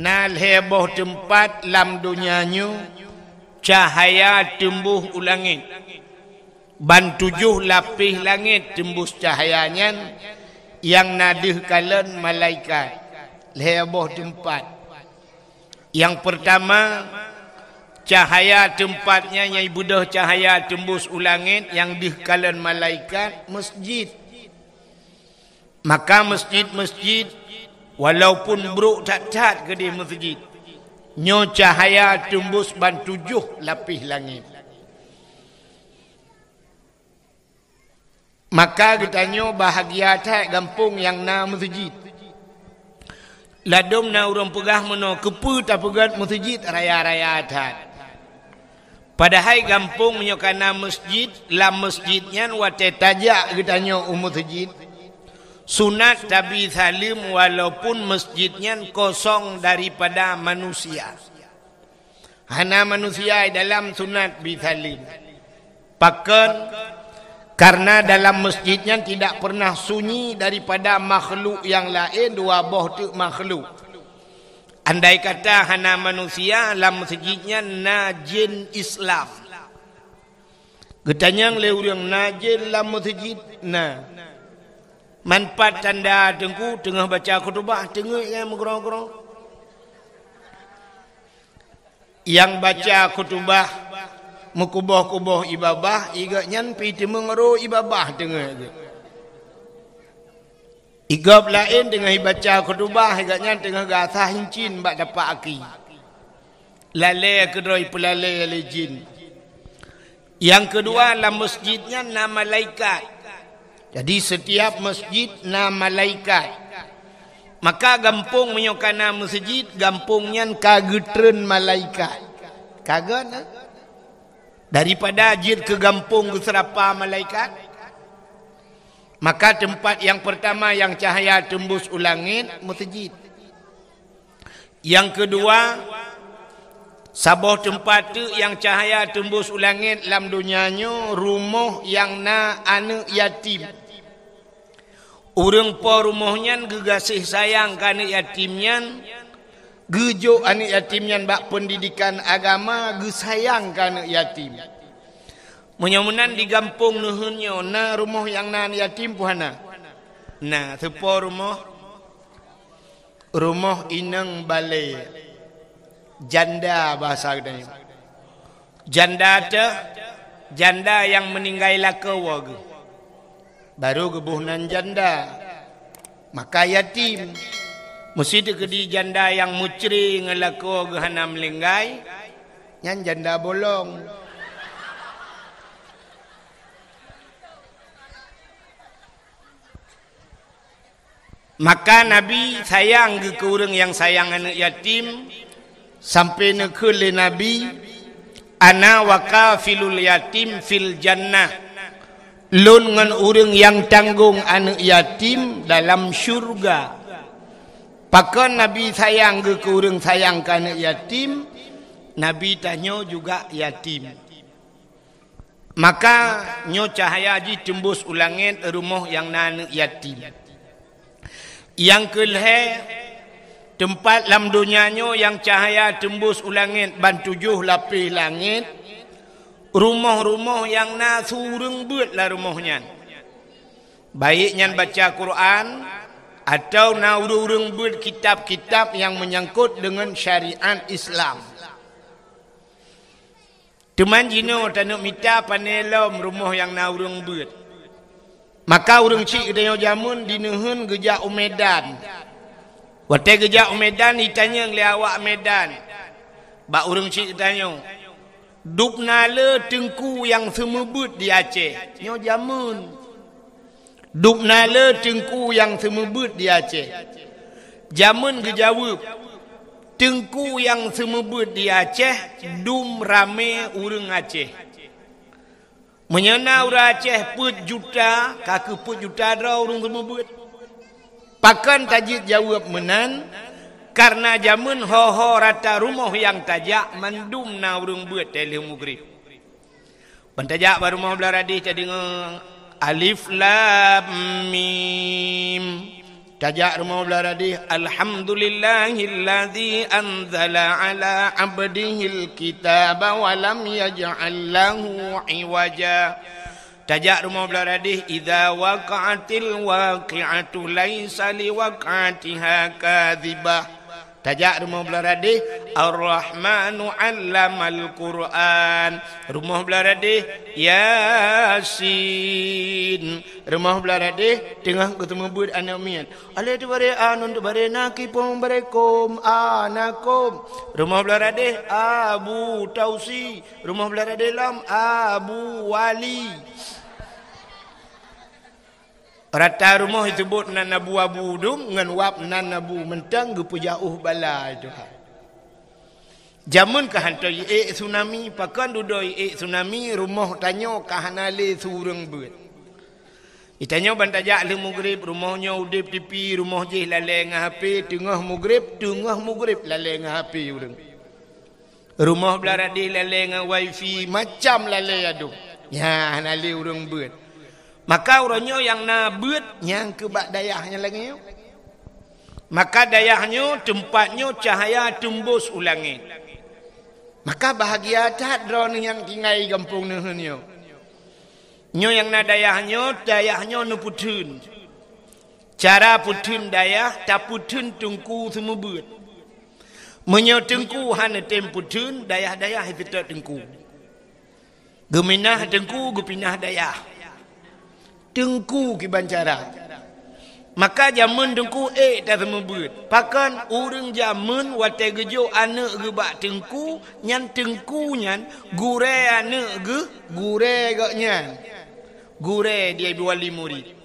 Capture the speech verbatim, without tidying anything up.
Na lhée boh teumpat lam donya nyoe cahya teumbôh u langét. Ban tujoh lapéh langét teumbôh cahya nyan, nyang na deuh kalon malaikat. Lhée boh teumpat. Nyang peurtama, cahya teumpat nyan nyang beudôh cahya teumbôh u langét nyang deuh kalon malaikat, meuseujid. Maka meuseujid-meuseujid, walaupun brôk that-that keudeh meuseujid, nyoe cahya teumbôh ban tujoh lapéh langét. Maka geutanyoe bahgia that gampông nyang na meuseujid. Ladôm na ureuëng peugah meunoe, keupeue tapeugét meuseujid raya-raya that. Padahai gampông meunyoe ka na meuseujid, lam meuseujid nyan watée tajak geutanyoe u meuseujid, sunat tabi saleuem walaupun meuseujid nyan kosong daripada manusia. Hana manusia dalam, sunat bi saleuem. Pakon? Karena dalam meuseujid nyan tidak pernah sunyi daripada makhluk nyang laén, dua boh teuk makhluk. Andai kata hana manusia, lam meuseujid nyan na jén Islam. Geutanyong lé ureuëng, na jén lam meuseujid? Na. Man pat tanda Teungku? Teungoh baca khutubah, teungeut nyang meugroe-groe. Nyang baca khutubah meukuboh-kuboh ié babah, gobnyan pih teumeung roh ié babah teungeut geuh. Ié gob laén teungoh ibaca khutubah, gobnyan teungoh geuasah incin bak tapak aki. Lalée keudroe peulalée lé jén. Nyang keudua, lam meuseujid nyan na malaikat. Jadi, setiap meuseujid na malaikat. Maka gampông meunyoe ka na meuseujid, gampông nyan ka geutreun malaikat. Ka gét, eh? Daripada jeuet keu gampông geuseurapa malaikat, maka teumpat nyang peurtama nyang cahya teumbôh u langét, meuseujid. Nyang keudua, saboh teumpat teuk nyang cahya teumbôh u langét lam donya nyoe, rumoh nyang na aneuëk yatim. Ureuëng po rumoh nyan geugaséh sayang keu aneuëk yatim nyan, geujok aneuëk yatim nyan bak peundidekan agama, geusayang keu aneuëk yatim. Meunyoe meunan, di gampông neuheun nyoe na rumoh nyang na aneuëk yatim peue hana? Na, teupo rumoh. Rumoh inong balée, janda bahasa geutanyoe. Janda teuh, janda nyang meuninggai lakoe geuh. Barô geuboh nan janda. Maka yatim. Meusé teukeudi janda nyang meucre ngon lakoe geuh hana meuninggai, nyan janda bolong. Maka Nabi sayang geuh keu ureuëng nyang sayang aneuëk yatim, sampai neukheun lé Nabi, "Ana wa kafilul yatim fil jannah." Lôn ngon ureuëng nyang tanggong aneuëk yatim dalam syeuruga. Pakon Nabi sayang geuh keu ureuëng sayang keu aneuëk yatim? Nabi tanyoe juga yatim. Maka nyoe cahya jih teumbôh u langét rumoh nyang na aneuëk yatim. Nyang keulhée, teumpat lam donya nyoe nyang cahya teumbôh u langét ban tujoh lapéh langét, rumoh-rumoh nyang na su ureuëng beuet lam rumoh nyan. Baik nyan baca Quran, atawa na ureuëng-ureuëng beuet kitab-kitab nyang meunyangkot deungon syariat Islam. Teuma jinoe taneuk mita pane lom rumoh nyang na ureuëng beuet. Maka ureuëng chik geutanyoe jameun dineuheun geujak u Medan. Watée geujak u Medan, jitanyong lé awak Medan bak ureuëng chik geutanyoe, "Dubna le teungku nyang seumeubeuet di Aceh?" Nyoe jameun. "Dubna le teungku nyang seumeubeuet di Aceh?" Jameun geujaweueb, "Teungku nyang seumeubeuet di Aceh dum ramé ureuëng Aceh." Meunyoe na ureuëng Aceh peuet juta, ka keuh peuet juta droe ureuëng seumeubeuet. Pakon tajeuet jaweueb meunan? Kareuna jameun ho-ho rata rumoh nyang tajak mandum na ureuëng beuet teuh lheueh mugrib. Ban tajak bak rumoh blaih radeh tadeungoe alif lam mim. Tajak rumoh blaih radeh, "Alhamdulillahilladzi anzala ala abdihil kitaba wa lam yaj'al lahu iwaja." Tajak rumoh blaih radeh, "Idza waqa'atil waqi'atu laisa liwaq'atiha kadzibah." Tajak rumoh blaih radeh, "Ar-Rahmanu 'allamal Qur'an." Rumoh blaih radeh, "Yasin." Rumoh blaih radeh, teungoh geuseumeubeuet aneuk miet. Alé teubaré a, nun teubaré na, kipong baré kom, a na kom. Rumoh blaih radeh, Abu Tausi. Rumoh blaih radeh lom, Abu Wali. Rata rumoh jiseubuet nan abu-abu dum, ngon wab nan abu mantong, geupeujauh bala Tuhan. Jameun ka hantom jiék tsunami, pakon dudoe jiék tsunami, rumoh tanyoe ka hana lé su ureuëng beuet. Di tanyoe ban tajak lheueh mugreb, rumoh nyoe udeb tipi, rumoh jih lalée ngon H P, teungoh mugreb, teungoh mugreb lalée ngon H P ureuëng. Rumoh blaih radeh lalée ngon wifi, macam lalée adum. Nyan hana lé ureuëng beuet. Maka uroe nyoe nyang na beuet nyang keu bak dayah nyang lagée nyoe. Maka dayah nyoe, teumpat nyoe cahya teumbus u langét. Maka bahagia that droeneueh nyang tinggai gampông neuheun nyoe. Nyoe nyang na dayah nyoe, dayah nyoe neupeutheun. Cara peutheun dayah, tapeutheun teungku seumeubeuet. Meunyoe teungku hana tem peutheun, dayah-dayah jiteutot teungku. Geuminah teungku, geupinah dayah. Teungku kiban cara. Maka jameun teungku ék taseumeubeuet. Pakon ureuëng jameun watée geujok aneuk geuh bak teungku, nyan teungku nyan gurée aneuk geuh, gurée gobnyan. Gurée dia wali murid.